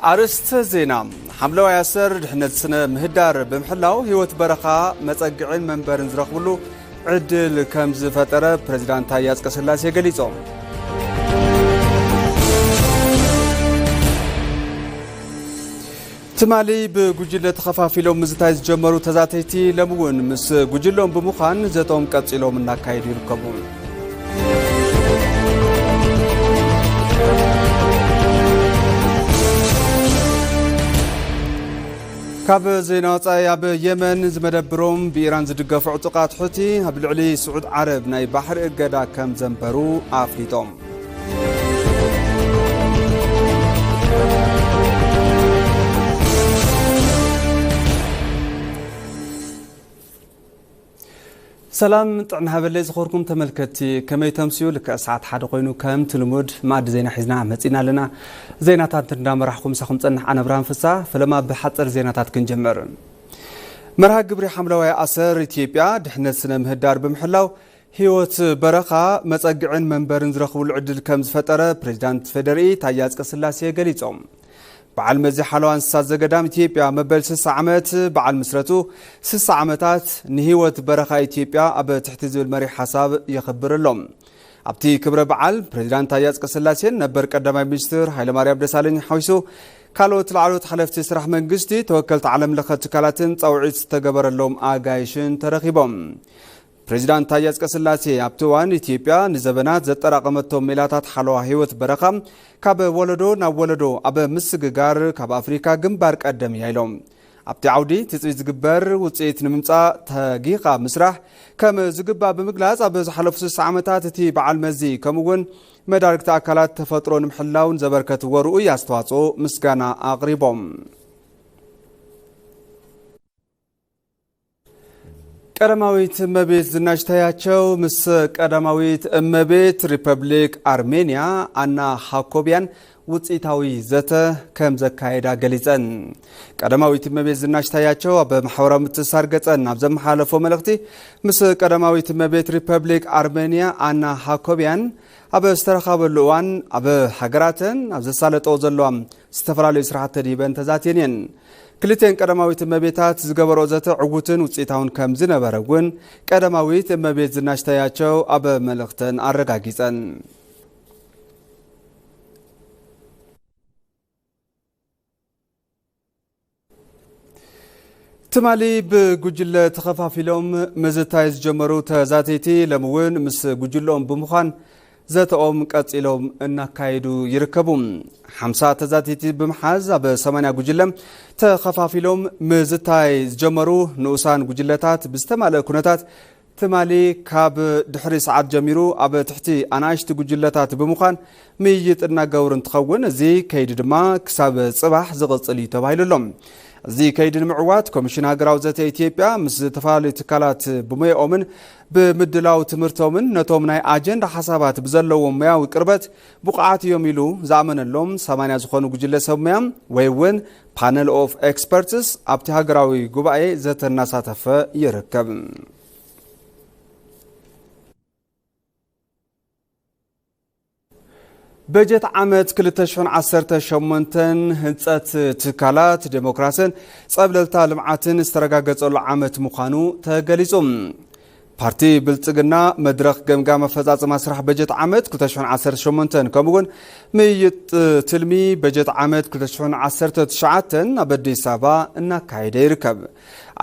ኣርእስተ ዜና። ሓምለዋይ ኣሰር ድሕነት ስነ ምህዳር ብምሕላው ህይወት በረኻ መጸግዕን መንበርን ዝረኽብሉ ዕድል ከም ዝፈጠረ ፕሬዚዳንት ታዬ ኣጽቀስላሴ ገሊጾም። ትማሊ ብጉጅለ ተኸፋፊሎም ምዝታይ ዝጀመሩ ተዛተይቲ ሎሚ እውን ምስ ጉጅሎም ብምዃን ዘተኦም ቀጺሎም እናካየዱ ይርከቡ። ካብ ዜና ወጻኢ፣ ኣብ የመን ዝመደብሮም ብኢራን ዝድገፉ ዕጡቓት ሑቲ ኣብ ልዕሊ ስዑድ ዓረብ ናይ ባሕሪ እገዳ ከም ዘንበሩ ኣፍሊጦም። ሰላም ጥዕና ሃበለይ ዝኸበርኩም ተመልከትቲ፣ ከመይ ተምስዩ? ልክዕ ሰዓት ሓደ ኮይኑ ከምቲ ልሙድ መኣዲ ዜና ሒዝና መጺና ኣለና። ዜናታት እንዳመራሕኹም ምሳኹም ጸንሕ ኣነ ብርሃን ፍሳ። ፈለማ ብሓጸር ዜናታት ክንጀምር። መርሃ ግብሪ ሓምለዋይ ኣሰር ኢትዮጵያ ድሕነት ስነ ምህዳር ብምሕላው ህይወት በረኻ መጸግዕን መንበርን ዝረኽብሉ ዕድል ከም ዝፈጠረ ፕሬዚዳንት ፌዴሪኢ ታዬ ኣጽቀስላሴ ገሊጾም። በዓል መዚ ሓለዋ እንስሳት ዘገዳም ኢትዮጵያ መበል ስሳ ዓመት በዓል ምስረቱ ስሳ ዓመታት ንህይወት በረኻ ኢትዮጵያ ኣብ ትሕቲ ዝብል መሪሕ ሓሳብ የኽብር ኣሎ። ኣብቲ ክብረ በዓል ፕሬዚዳንት ታዬ ኣጽቀስላሴን ነበር ቀዳማይ ሚኒስትር ሃይለማርያም ደሳለኝ ሓዊሱ ካልኦት ላዕለዎት ሓለፍቲ ስራሕ መንግስቲ፣ ተወከልቲ ዓለም ለኸ ትካላትን ጻውዒት ዝተገበረሎም ኣጋይሽን ተረኺቦም። ፕሬዚዳንት ታዬ ኣጽቀስላሴ ኣብቲ እዋን ኢትዮጵያ ንዘበናት ዘጠራቐመቶም ሜላታት ሓለዋ ህይወት በረኻ ካብ ወለዶ ናብ ወለዶ ኣብ ምስግጋር ካብ ኣፍሪካ ግንባር ቀደም እያ ኢሎም። ኣብቲ ዓውዲ ትጽቢት ዝግበር ውጽኢት ንምምጻእ ተጊኻ ምስራሕ ከም ዝግባእ ብምግላጽ፣ ኣብ ዝሓለፉ ስሳ ዓመታት እቲ በዓል መዚ ከምኡ እውን መዳርግቲ ኣካላት ተፈጥሮ ንምሕላውን ዘበርከትዎ ርኡይ ኣስተዋጽኦ ምስጋና ኣቕሪቦም። ቀዳማዊት እመቤት ዝናሽ ታያቸው ምስ ቀዳማዊት እመቤት ሪፐብሊክ ኣርሜንያ ኣና ሃኮብያን ውጽኢታዊ ዘተ ከም ዘካየዳ ገሊጸን። ቀዳማዊት እመቤት ዝናሽ ታያቸው ኣብ ማሕበራዊ ምትእስሳር ገጸን ኣብ ዘመሓላለፎ መልእኽቲ፣ ምስ ቀዳማዊት እመቤት ሪፐብሊክ ኣርሜንያ ኣና ሃኮብያን ኣብ ዝተረኻበሉ እዋን፣ ኣብ ሃገራተን ኣብ ዘሳለጠኦ ዘለዋ ዝተፈላለዩ ስራሕቲ ተዲበን ተዛትየን እየን። ክልቴን ቀዳማዊት እመቤታት ዝገበርኦ ዘተ ዕዉትን ውፅኢታውን ከም ዝነበረ እውን ቀዳማዊት እመቤት ዝናሽ ታያቸው ኣብ መልእኽተን ኣረጋጊፀን። ትማሊ ብጉጅለ ተኸፋፊሎም ምዝታይ ዝጀመሩ ተዛተይቲ ሎሚ እውን ምስ ጉጅለኦም ብምዃን ዘተኦም ቀጺሎም እናካየዱ ይርከቡ። ሓምሳ ተዛተይቲ ብምሓዝ ኣብ ሰማንያ ጉጅለ ተኸፋፊሎም ምዝታይ ዝጀመሩ ንኡሳን ጉጅለታት ብዝተማልአ ኩነታት ትማሊ ካብ ድሕሪ ሰዓት ጀሚሩ ኣብ ትሕቲ ኣናእሽቲ ጉጅለታት ብምዃን ምይይጥ እናገበሩ እንትኸውን፣ እዚ ከይዲ ድማ ክሳብ ጽባሕ ዝቕጽል እዩ ተባሂሉ ኣሎ። እዚ ከይዲ ንምዕዋት ኮሚሽን ሃገራዊ ዘተ ኢትዮጵያ ምስ ዝተፈላለዩ ትካላት ብሞያኦምን ብምድላው ትምህርቶምን ነቶም ናይ ኣጀንዳ ሓሳባት ብዘለዎም ሞያዊ ቅርበት ብቑዓት እዮም ኢሉ ዝኣመነሎም ሰማንያ ዝኾኑ ጉጅለ ሰብ ሞያ ወይ እውን ፓነል ኦፍ ኤክስፐርትስ ኣብቲ ሃገራዊ ጉባኤ ዘተ እናሳተፈ ይርከብ። በጀት ዓመት ክልተ ሽሕን ዓሰርተ ሸሞንተን ህንጸት ትካላት ዴሞክራስን ጸብለልታ ልምዓትን ዝተረጋገጸሉ ዓመት ምዃኑ ተገሊጹ። ፓርቲ ብልጽግና መድረኽ ገምጋም ኣፈጻጽማ ስራሕ በጀት ዓመት ክልተ ሽሕን ዓሰርተ ሸሞንተን ከምኡ እውን ምይይጥ ትልሚ በጀት ዓመት ክልተ ሽሕን ዓሰርተ ትሽዓተን ኣብ ኣዲስ ኣበባ እናካየደ ይርከብ።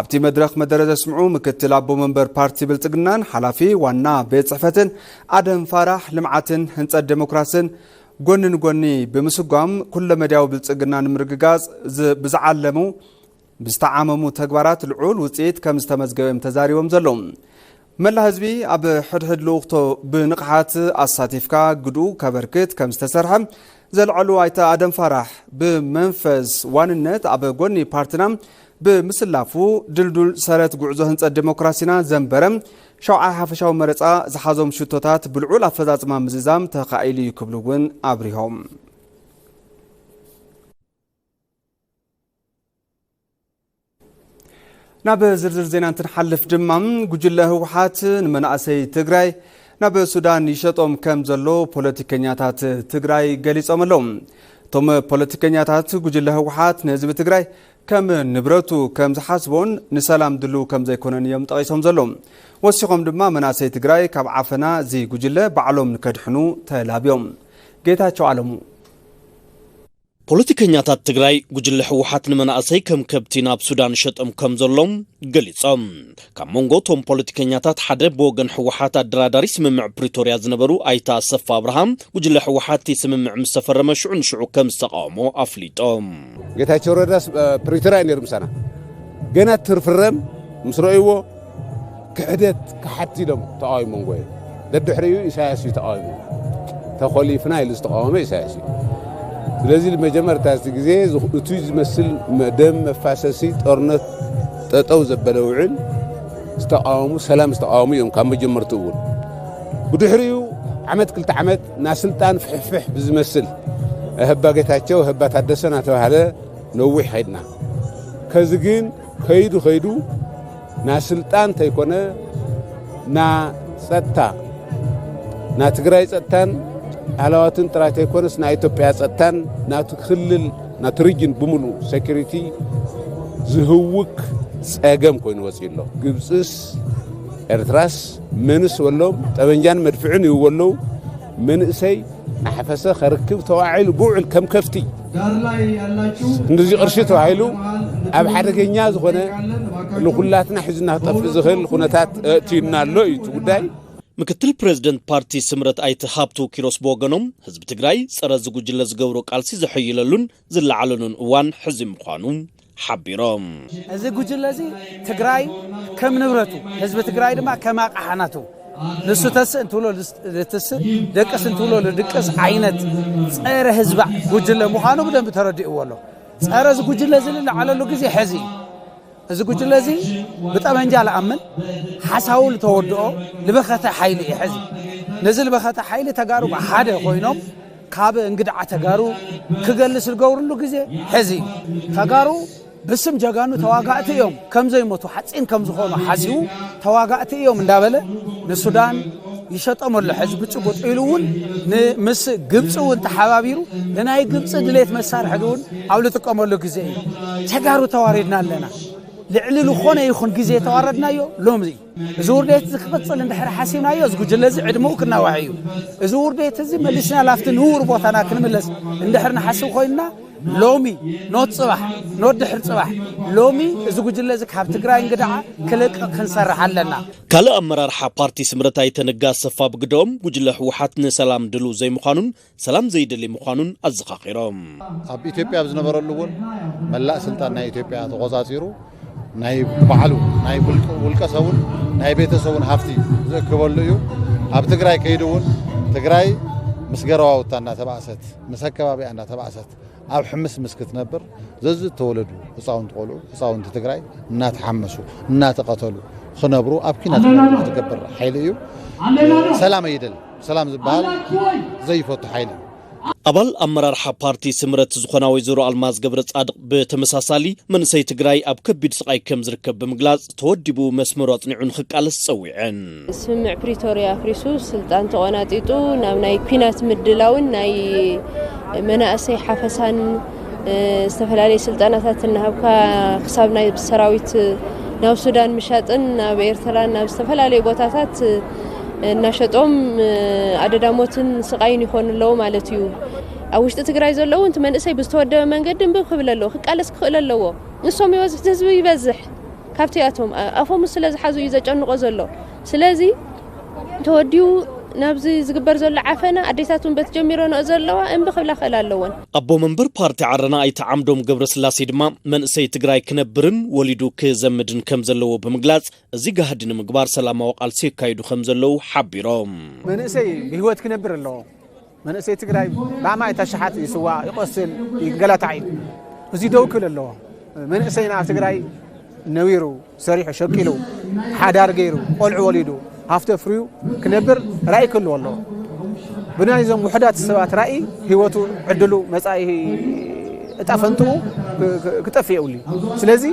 ኣብቲ መድረኽ መደረ ዘስምዑ ምክትል ኣቦ መንበር ፓርቲ ብልጽግናን ሓላፊ ዋና ቤት ጽሕፈትን ኣደም ፋራሕ፣ ልምዓትን ህንጸት ዴሞክራስን ጎኒ ንጎኒ ብምስጓም ኩለመዳያዊ ብልጽግና ንምርግጋጽ ዝ-፣ ብዝዓለሙ ብዝተዓመሙ ተግባራት ልዑል ውጽኢት ከም ዝተመዝገበ እዮም ተዛሪቦም ዘለዉ። መላ ህዝቢ ኣብ ሕድሕድ ልኡኽቶ ብንቕሓት ኣሳቲፍካ ግድኡ ከበርክት ከም ዝተሰርሐ ዘልዐሉ ኣይተ ኣደም ፋራሕ፣ ብመንፈስ ዋንነት ኣብ ጎኒ ፓርትና ብምስላፉ ድልዱል ሰረት ጉዕዞ ህንጸት ዴሞክራሲና ዘንበረ ሻውዓይ ሓፈሻዊ መረጻ ዝሓዞም ሽቶታት ብልዑል ኣፈጻጽማ ምዝዛም ተኻኢሉ እዩ ክብሉ እውን ኣብሪሆም። ናብ ዝርዝር ዜና እንትንሓልፍ ድማ፣ ጉጅለ ህወሓት ንመናእሰይ ትግራይ ናብ ሱዳን ይሸጦም ከም ዘሎ ፖለቲከኛታት ትግራይ ገሊጾም ኣለዉ። እቶም ፖለቲከኛታት ጉጅለ ህወሓት ንህዝቢ ትግራይ ከም ንብረቱ ከም ዝሓስቦን ንሰላም ድልው ከም ዘይኮነን እዮም ጠቒሶም ዘለዉ። ወሲኾም ድማ መናእሰይ ትግራይ ካብ ዓፈና እዚ ጉጅለ ባዕሎም ንከድሕኑ ተላብዮም። ጌታቸው ኣለሙ። ፖለቲከኛታት ትግራይ ጉጅለ ህወሓት ንመናእሰይ ከም ከብቲ ናብ ሱዳን ሸጦም ከም ዘሎም ገሊጾም። ካብ መንጎ እቶም ፖለቲከኛታት ሓደ ብወገን ህወሓት ኣደራዳሪ ስምምዕ ፕሪቶርያ ዝነበሩ ኣይተ ኣሰፋ ኣብርሃም፣ ጉጅለ ህወሓት እቲ ስምምዕ ምስ ተፈረመ ሽዑ ንሽዑ ከም ዝተቃወሞ ኣፍሊጦም። ጌታቸው ረዳስ ፕሪቶርያ ነይሩ ምሳና፣ ገና ትርፍረም ምስ ረእይዎ ክሕደት ክሓቲ ኢሎም ተቃዊሞም ጎየ። ደድሕሪኡ ኢሳያስ እዩ ተቃዊሙ። ተኮሊፍና ኢሉ ዝተቃወመ ኢሳያስ እዩ። ስለዚ መጀመርታ እቲ ግዜ እቲ ዝመስል ደም መፋሰሲ ጦርነት ጠጠው ዘበለ ውዕል ዝተቃወሙ፣ ሰላም ዝተቃወሙ እዮም ካብ መጀመርትኡ እውን። ብድሕሪኡ ዓመት ክልተ ዓመት ናስልጣን ፍሕፍሕ ብዝመስል ህባ ጌታቸው ህባ ታደሰ እናተባህለ ነዊሕ ኸይድና። ከዚ ግን ከይዱ ከይዱ ና ስልጣን ተይኮነ ና ጸጥታ፣ ና ትግራይ ጸጥታን ሃለዋትን ጥራይ ተይኮነስ ና ኢትዮጵያ ጸጥታን ናቱ ክልል ናቱ ሪጅን ብምሉ ሴኩሪቲ ዝህውክ ጸገም ኮይኑ ወፂኡ ኣሎ። ግብፅስ ኤርትራስ መንስ ወሎም ጠበንጃን መድፍዕን ይወለው መንእሰይ ናሕፈሰ ከርክብ ተዋዒሉ ብውዕል ከም ከፍቲ እንደዚ ቅርሺ ተባሂሉ ኣብ ሓደገኛ ዝኾነ ንኹላትና ሒዙና ክጠፍእ ዝኽእል ኩነታት እእትዩና ኣሎ እዩ እቲ ጉዳይ። ምክትል ፕሬዝደንት ፓርቲ ስምረት ኣይተ ሃብቱ ኪሮስ ብወገኖም ህዝቢ ትግራይ ጸረ ዝጉጅለ ዝገብሮ ቃልሲ ዘሐይለሉን ዝለዓለሉን እዋን ሕዚ ምዃኑ ሓቢሮም። እዚ ጉጅለ እዚ ትግራይ ከም ንብረቱ፣ ህዝቢ ትግራይ ድማ ከም ኣቕሓ ናቱ፣ ንሱ ተስእ እንትብሎ ልትስእ፣ ደቅስ እንትብሎ ልድቅስ ዓይነት ጸረ ህዝቢ ጉጅለ ምዃኑ ብደንቢ ተረዲእዎ ኣሎ። ጸረ እዚ ጉጅለ እዚ ልለዓለሉ ግዜ ሕዚ እዩ። እዚ ጉጅለ እዚ ብጠመንጃ ልኣምን ሓሳቡ ልተወድኦ ልበኸተ ሓይሊ እዩ ሕዚ። ነዚ ልበኸተ ሓይሊ ተጋሩ ሓደ ኮይኖም ካብ እንግድዓ ተጋሩ ክገልስ ዝገብርሉ ግዜ ሕዚ እዩ። ተጋሩ ብስም ጀጋኑ ተዋጋእቲ እዮም፣ ከም ዘይሞቱ ሓፂን ከም ዝኾኑ ሓሲቡ ተዋጋእቲ እዮም እንዳበለ ንሱዳን ይሸጦም ኣሎ። ሕዚ ብጭቡጥ ኢሉ እውን ን-፣ ምስ ግብፂ እውን ተሓባቢሩ ንናይ ግብፂ ድሌት መሳርሒ እውን ኣብ ልጥቀመሉ ግዜ እዩ። ተጋሩ ተዋሪድና ኣለና። ልዕሊ ዝኾነ ይኹን ግዜ የተዋረድናዮ ሎሚ እዩ። እዚ ውርደት እዚ ክቕፅል እንድሕር ሓሲብናዮ፣ እዚ ጉጅለ እዚ ዕድመኡ ክናዋሕ እዩ። እዚ ውርደት እዚ መሊስና ላፍቲ ንውር ቦታና ክንምለስ እንድሕር ንሓስብ ኮይንና፣ ሎሚ ኖት ጽባሕ፣ ኖት ድሕር ጽባሕ፣ ሎሚ እዚ ጉጅለ እዚ ካብ ትግራይ እንግድዓ ክልቅቕ ክንሰርሕ ኣለና። ካልእ ኣመራርሓ ፓርቲ ስምረት ኣይተ ነጋ ኣሰፋ ብግደኦም፣ ጉጅለ ህወሓት ንሰላም ድሉው ዘይምዃኑን ሰላም ዘይደሊ ምዃኑን ኣዘኻኺሮም። ኣብ ኢትዮጵያ ኣብ ዝነበረሉ እውን መላእ ስልጣን ናይ ኢትዮጵያ ተቖጻጺሩ ናይ ባዕሉ ናይ ውልቀ፣ ውልቀ ሰቡን ናይ ቤተሰቡን ሃፍቲ ዝእክበሉ እዩ። ኣብ ትግራይ ከይዱ እውን ትግራይ ምስ ገረዋውታ እናተባእሰት፣ ምስ ኣከባቢኣ እናተባእሰት፣ ኣብ ሕምስ ምስ ክትነብር ዘዚ እተወለዱ ህፃውንቲ ቆልዑ፣ ህፃውንቲ ትግራይ እናተሓመሱ፣ እናተቐተሉ ክነብሩ ኣብ ኲናት ክነብሩ ዝገብር ሓይሊ እዩ። ሰላም ኣይደል፣ ሰላም ዝበሃል ዘይፈቱ ሓይሊ እዩ። ኣባል ኣመራርሓ ፓርቲ ስምረት ዝኾና ወይዘሮ ኣልማዝ ገብረ ጻድቕ ብተመሳሳሊ፣ መንእሰይ ትግራይ ኣብ ከቢድ ስቓይ ከም ዝርከብ ብምግላጽ፣ ተወዲቡ መስመሩ ኣጽኒዑ ንኽቃለስ ጸዊዐን። ስምምዕ ፕሪቶርያ ኣፍሪሱ፣ ስልጣን ተቖናጢጡ፣ ናብ ናይ ኲናት ምድላውን ናይ መናእሰይ ሓፈሳን፣ እ፣ ዝተፈላለዩ ስልጠናታት እናሃብካ ክሳብ ናይ ሰራዊት ናብ ሱዳን ምሻጥን ናብ ኤርትራን ናብ ዝተፈላለዩ ቦታታት እናሸጦም፣ እ፣ ኣደዳሞትን ስቓይን ይኾኑ ኣለዉ ማለት እዩ። ኣብ ውሽጢ ትግራይ ዘለዉ እቲ መንእሰይ ብዝተወደበ መንገዲ እምቢ ክብል ኣለዎ፣ ክቃለስ ክኽእል ኣለዎ። ንሶም ይበዝሕ፣ ህዝቢ ይበዝሕ። ካብቲኣቶም ኣ-፣ ኣፎም ስለ ዝሓዙ እዩ ዘጨንቆ ዘሎ። ስለዚ ተወዲኡ ናብዚ ዝግበር ዘሎ ዓፈና ኣዴታቱን በት ጀሚረንኦ ዘለዋ እምቢ ክብላ ክእል ኣለወን። ኣቦ መንበር ፓርቲ ዓረና ኣይተ ዓምዶም ገብረስላሴ ድማ መንእሰይ ትግራይ ክነብርን ወሊዱ ክዘምድን ከም ዘለዎ ብምግላጽ፣ እዚ ጋህዲ ንምግባር ሰላማዊ ቃልሲ የካይዱ ከም ዘለዉ ሓቢሮም። መንእሰይ ብህይወት ክነብር ኣለዎ። መንእሰይ ትግራይ ብኣማኢት ኣሽሓት ይስዋእ፣ ይቆስል፣ ይገላታዕ እዩ። እዚ ደው ክብል ኣለዎ። መንእሰይና ኣብ ትግራይ ነቢሩ፣ ሰሪሑ፣ ሸቂሉ፣ ሓዳር ገይሩ፣ ቆልዑ ወሊዱ፣ ሃፍቲ ኣፍርዩ ክነብር ራእይ ክህልዎ ኣለዎ። ብናይዞም ውሑዳት ሰባት ራእይ ህይወቱ፣ ዕድሉ፣ መጻኢ እጣ ፈንትኡ ክ-፣ ክ-፣ ክጠፍእ የብሉ እዩ። ስለዚ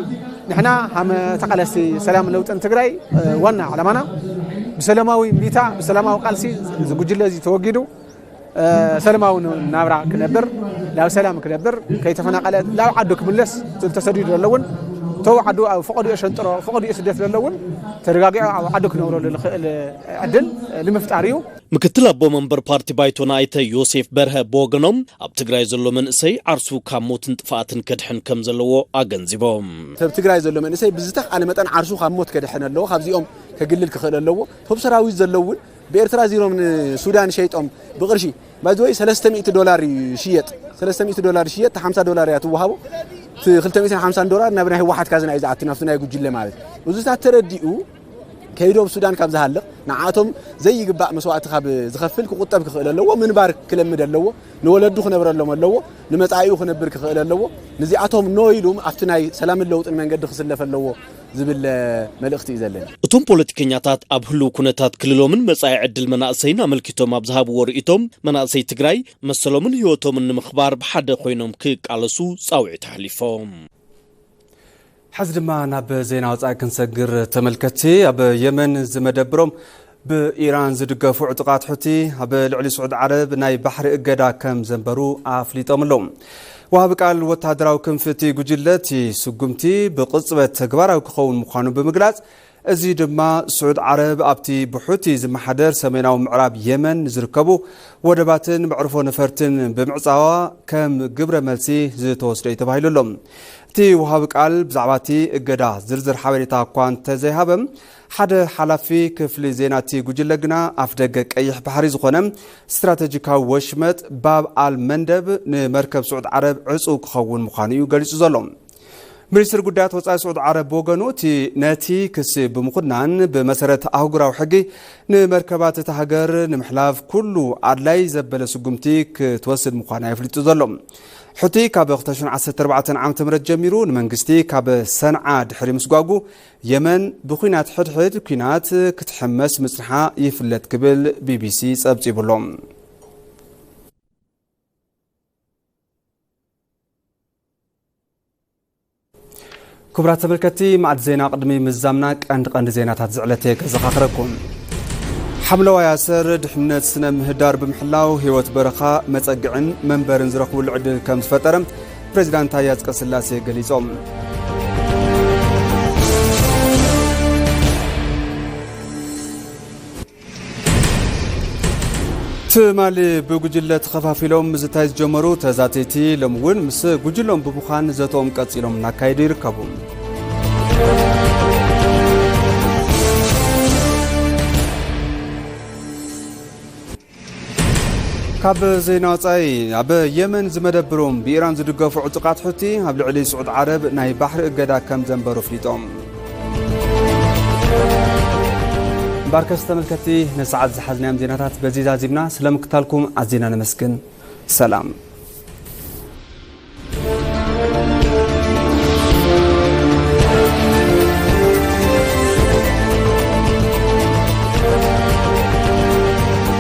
ንሕና ሃመ ተቓለስቲ ሰላም ለውጥን ትግራይ፣ እ፣ ዋና ዓላማና ብሰላማዊ እምቢታ፣ ብሰላማዊ ቃልሲ እዚ ጉጅለ እዚ ተወጊዱ፣ እ፣ ሰላማዊ ን-፣ ናብራ ክነብር፣ ናብ ሰላም ክነብር፣ ከይተፈናቐለ ናብ ዓዱ ክምለስ፣ ተሰዲዱ ዘሎ እውን ተው ዓዱ ኣብ ፈቐድኡ ሸንጥሮ፣ ፈቐድኡ ስደት ዘሎ እውን ተረጋጊዑ ኣብ ዓዱ ክነብረሉ ዝኽእል ዕድል ንምፍጣር እዩ። ምክትል ኣቦ መንበር ፓርቲ ባይቶና ኣይተ ዮሴፍ በርሀ ብወገኖም፣ ኣብ ትግራይ ዘሎ መንእሰይ ዓርሱ ካብ ሞትን ጥፍኣትን ከድሕን ከም ዘለዎ ኣገንዚቦም። ኣብ ትግራይ ዘሎ መንእሰይ ብዝተኽኣለ መጠን ዓርሱ ካብ ሞት ከድሕን ኣለዎ። ካብዚኦም ከግልል ክኽእል ኣለዎ። ቶም ሰራዊት ዘለውን ብኤርትራ ዚሮም ንሱዳን ሸይጦም ብቕርሺ ባይዘወይ ሰለስተ ሚእቲ ዶላር ይሽየጥ። ሰለስተ ሚእቲ ዶላር ይሽየጥ፣ ሓምሳ ዶላር እያ ትወሃቦ። እቲ ክልተ ሚእትን ሓምሳን ዶላር ናብ ናይ ህወሓት ካዝና እዩ ዝኣቱ፣ ናብቲ ናይ ጉጅለ ማለት። እዚታት ተረዲኡ ከይዶም ሱዳን ካብ ዝሃልቕ ንዓቶም ዘይግባእ መስዋእቲ ካብ ዝኸፍል ክቁጠብ ክኽእል ኣለዎ። ምንባር ክለምድ ኣለዎ። ንወለዱ ክነብረሎም ኣለዎ። ንመጻኢኡ ክነብር ክኽእል ኣለዎ። ንዚኣቶም ኖ ኢሉ ኣብቲ ናይ ሰላምን ለውጥን መንገዲ ክስለፍ ኣለዎ ዝብል መልእኽቲ እዩ ዘለኒ። እቶም ፖለቲከኛታት ኣብ ህልው ኩነታት ክልሎምን መጻኢ ዕድል መናእሰይን ኣመልኪቶም ኣብ ዝሃብዎ ርእይቶም፣ መናእሰይ ትግራይ መሰሎምን ህይወቶምን ንምኽባር ብሓደ ኮይኖም ክቃለሱ ጻውዒት ኣሕሊፎም። ሕዚ ድማ ናብ ዜና ወጻኢ ክንሰግር። ተመልከትቲ፣ ኣብ የመን ዝመደብሮም ብኢራን ዝድገፉ ዕጡቓት ሑቲ ኣብ ልዕሊ ስዑድ ዓረብ ናይ ባሕሪ እገዳ ከም ዘንበሩ ኣፍሊጦም ኣለዉ። ወሃቢ ቃል ወታደራዊ ክንፊ እቲ ጉጅለ፣ እቲ ስጉምቲ ብቕጽበት ተግባራዊ ክኸውን ምዃኑ ብምግላጽ፣ እዚ ድማ ስዑድ ዓረብ ኣብቲ ብሑቲ ዝመሓደር ሰሜናዊ ምዕራብ የመን ዝርከቡ ወደባትን መዕርፎ ነፈርትን ብምዕጻዋ ከም ግብረ መልሲ ዝተወስደ እዩ ተባሂሉ ኣሎ። እቲ ወሃቢ ቃል ብዛዕባ እቲ እገዳ ዝርዝር ሓበሬታ እኳ እንተዘይሃበ፣ ሓደ ሓላፊ ክፍሊ ዜና እቲ ጉጅለ ግና ኣፍደገ ቀይሕ ባሕሪ ዝኾነ ስትራተጂካዊ ወሽመጥ ባብ ኣል መንደብ ንመርከብ ስዑድ ዓረብ ዕጹው ክኸውን ምዃኑ እዩ ገሊጹ ዘሎ። ሚኒስትር ጉዳያት ወጻኢ ስዑድ ዓረብ ብወገኑ፣ እቲ ነቲ ክሲ ብምኹናን ብመሰረት ኣህጉራዊ ሕጊ ንመርከባት እታ ሃገር ንምሕላፍ ኩሉ ኣድላይ ዘበለ ስጉምቲ ክትወስድ ምዃና የፍሊጡ ዘሎ። ሑቲ ካብ ክልተ ሽሕን ዓሰርተ ኣርባዕተን ዓመተ ምህረት ጀሚሩ ንመንግስቲ ካብ ሰንዓ ድሕሪ ምስጓጉ፣ የመን ብኲናት ሕድሕድ ኲናት ክትሕመስ ምጽንሓ ይፍለጥ ክብል ቢቢሲ ጸብጺቡ ኣሎ። ክቡራት ተመልከትቲ፣ ማዕድ ዜና ቅድሚ ምዛምና ቀንዲ ቀንዲ ዜናታት ዝዕለተ ከዘኻኽረኩም። ሓምለዋይ ኣሰር ድሕነት ስነ ምህዳር ብምሕላው ህይወት በረኻ መጸግዕን መንበርን ዝረኽብሉ ዕድል ከም ዝፈጠረ ፕሬዚዳንት ታዬ ኣጽቀስላሴ ገሊጾም። ትማሊ ብጉጅለ ተኸፋፊሎም ምዝታይ ዝጀመሩ ተዛተይቲ ሎሚ እውን ምስ ጉጅሎም ብምዃን ዘተኦም ቀጺሎም እናካየዱ ይርከቡ። ካብ ዜና ወጻኢ፣ ኣብ የመን ዝመደብሮም ብኢራን ዝድገፉ ዕጡቓት ሑቲ ኣብ ልዕሊ ስዑድ ዓረብ ናይ ባሕሪ እገዳ ከም ዘንበሩ ኣፍሊጦም። እምበርከስ ተመልከትቲ፣ ንሰዓት ዝሓዝናዮም ዜናታት በዚ ዛዚምና። ስለምክታልኩም ኣዚና ነመስግን። ሰላም።